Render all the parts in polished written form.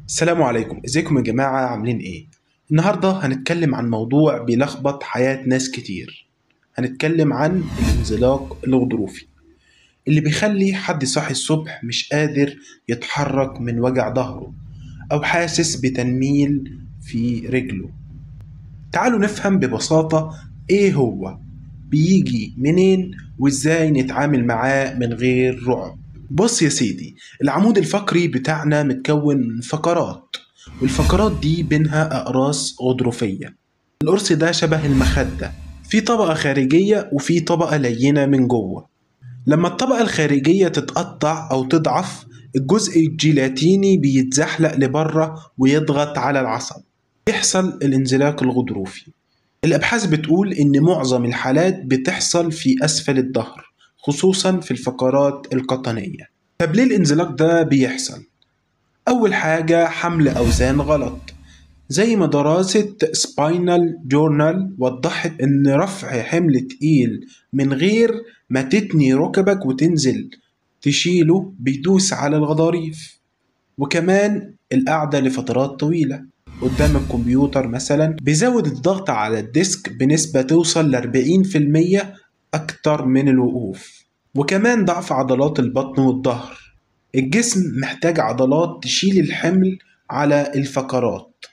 السلام عليكم، ازيكم يا جماعة؟ عاملين ايه؟ النهاردة هنتكلم عن موضوع بيلخبط حياة ناس كتير. هنتكلم عن الانزلاق الغضروفي اللي بيخلي حد صاحي الصبح مش قادر يتحرك من وجع ظهره او حاسس بتنميل في رجله. تعالوا نفهم ببساطة ايه هو، بيجي منين، وازاي نتعامل معاه من غير رعب. بص يا سيدي، العمود الفقري بتاعنا متكون من فقرات، والفقرات دي بينها أقراص غضروفية. القرص ده شبه المخدة، في طبقة خارجية وفي طبقة لينة من جوه. لما الطبقة الخارجية تتقطع أو تضعف، الجزء الجيلاتيني بيتزحلق لبره ويضغط على العصب، يحصل الانزلاق الغضروفي. الأبحاث بتقول إن معظم الحالات بتحصل في أسفل الظهر، خصوصا في الفقرات القطنية. طب ليه الانزلاق ده بيحصل؟ أول حاجة حمل أوزان غلط، زي ما دراسة Spinal Journal وضحت إن رفع حمل تقيل من غير ما تتني ركبك وتنزل تشيله بيدوس على الغضاريف. وكمان القعدة لفترات طويلة قدام الكمبيوتر مثلا بيزود الضغط على ال disc بنسبة توصل ل40% أكتر من الوقوف. وكمان ضعف عضلات البطن والظهر، الجسم محتاج عضلات تشيل الحمل على الفقرات.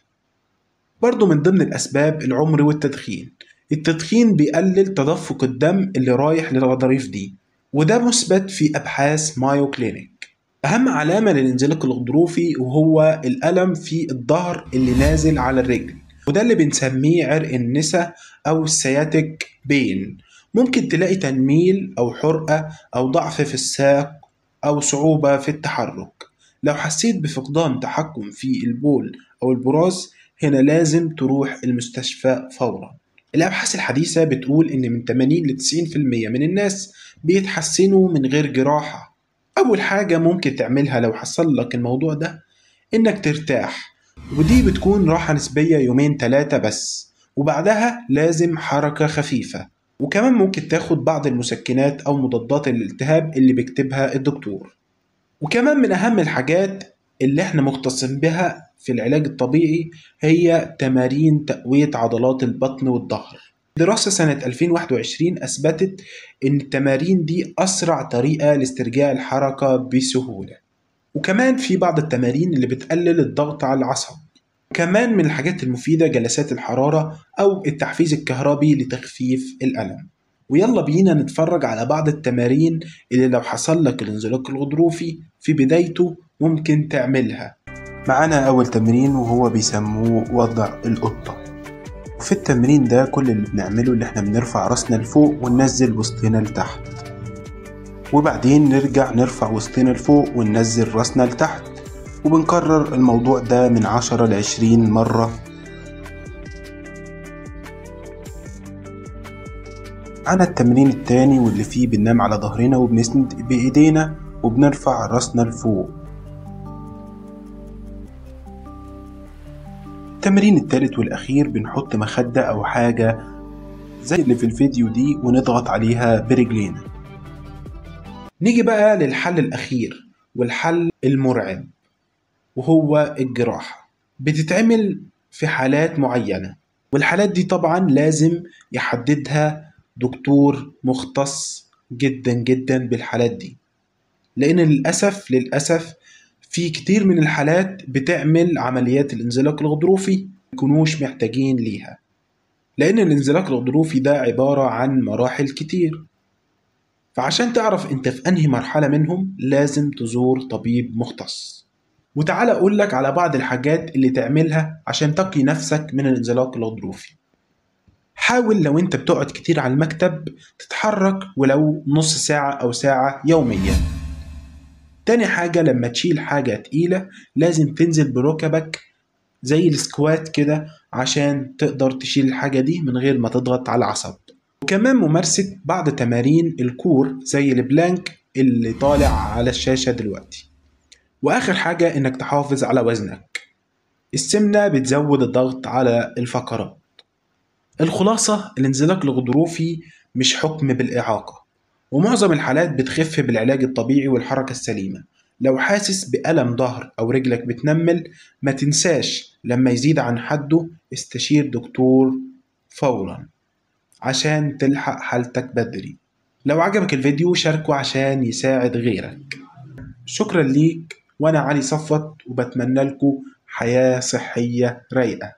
برضو من ضمن الأسباب العمر والتدخين. التدخين بيقلل تدفق الدم اللي رايح للغضاريف دي، وده مثبت في أبحاث مايو كلينيك. أهم علامة للانزلاق الغضروفي وهو الألم في الظهر اللي نازل على الرجل، وده اللي بنسميه عرق النسا أو ال sciatic pain. ممكن تلاقي تنميل أو حرقة أو ضعف في الساق أو صعوبة في التحرك. لو حسيت بفقدان تحكم في البول أو البراز، هنا لازم تروح المستشفى فورا. الأبحاث الحديثة بتقول إن من 80 ل 90% من الناس بيتحسنوا من غير جراحة. أول حاجة ممكن تعملها لو حصل لك الموضوع ده إنك ترتاح، ودي بتكون راحة نسبية يومين 3 بس، وبعدها لازم حركة خفيفة. وكمان ممكن تاخد بعض المسكنات أو مضادات الالتهاب اللي بيكتبها الدكتور. وكمان من أهم الحاجات اللي احنا مختصين بها في العلاج الطبيعي هي تمارين تقوية عضلات البطن والظهر. دراسة سنة 2021 أثبتت إن التمارين دي أسرع طريقة لاسترجاع الحركة بسهولة. وكمان في بعض التمارين اللي بتقلل الضغط على العصب. كمان من الحاجات المفيدة جلسات الحرارة أو التحفيز الكهربي لتخفيف الألم. ويلا بينا نتفرج على بعض التمارين اللي لو حصل لك الانزلاق الغضروفي في بدايته ممكن تعملها. معانا أول تمرين وهو بيسموه وضع القطة. وفي التمرين ده كل اللي بنعمله اللي احنا بنرفع راسنا لفوق وننزل وسطنا لتحت، وبعدين نرجع نرفع وسطنا لفوق وننزل راسنا لتحت، وبنكرر الموضوع ده من 10 ل20 مرة. معانا التمرين التاني واللي فيه بننام على ظهرنا وبنسند بإيدينا وبنرفع راسنا لفوق. التمرين التالت والأخير بنحط مخدة أو حاجة زي اللي في الفيديو دي ونضغط عليها برجلينا. نيجي بقى للحل الأخير والحل المرعب، وهو الجراحة. بتتعمل في حالات معينة، والحالات دي طبعا لازم يحددها دكتور مختص جدا جدا بالحالات دي، لأن للأسف في كتير من الحالات بتعمل عمليات الانزلاق الغضروفي ميكونوش محتاجين ليها، لأن الانزلاق الغضروفي ده عبارة عن مراحل كتير. فعشان تعرف انت في انهي مرحلة منهم لازم تزور طبيب مختص. وتعالى اقول لك على بعض الحاجات اللي تعملها عشان تقي نفسك من الانزلاق الغضروفي. حاول لو انت بتقعد كتير على المكتب تتحرك ولو نص ساعة او ساعة يوميا. تاني حاجة، لما تشيل حاجة تقيلة لازم تنزل بركبك زي السكوات كده عشان تقدر تشيل الحاجة دي من غير ما تضغط على العصب. وكمان ممارسة بعض تمارين ال core زي ال plank اللي طالع على الشاشة دلوقتي. وآخر حاجة إنك تحافظ على وزنك، السمنة بتزود الضغط على الفقرات. الخلاصة، الانزلاق الغضروفي مش حكم بالإعاقة، ومعظم الحالات بتخف بالعلاج الطبيعي والحركة السليمة، لو حاسس بألم ظهر أو رجلك بتنمل، ما تنساش لما يزيد عن حده استشير دكتور فورا عشان تلحق حالتك بدري. لو عجبك الفيديو شاركه عشان يساعد غيرك. شكرا ليك، وأنا علي صفوت، وبتمنى لكم حياة صحية رايقة.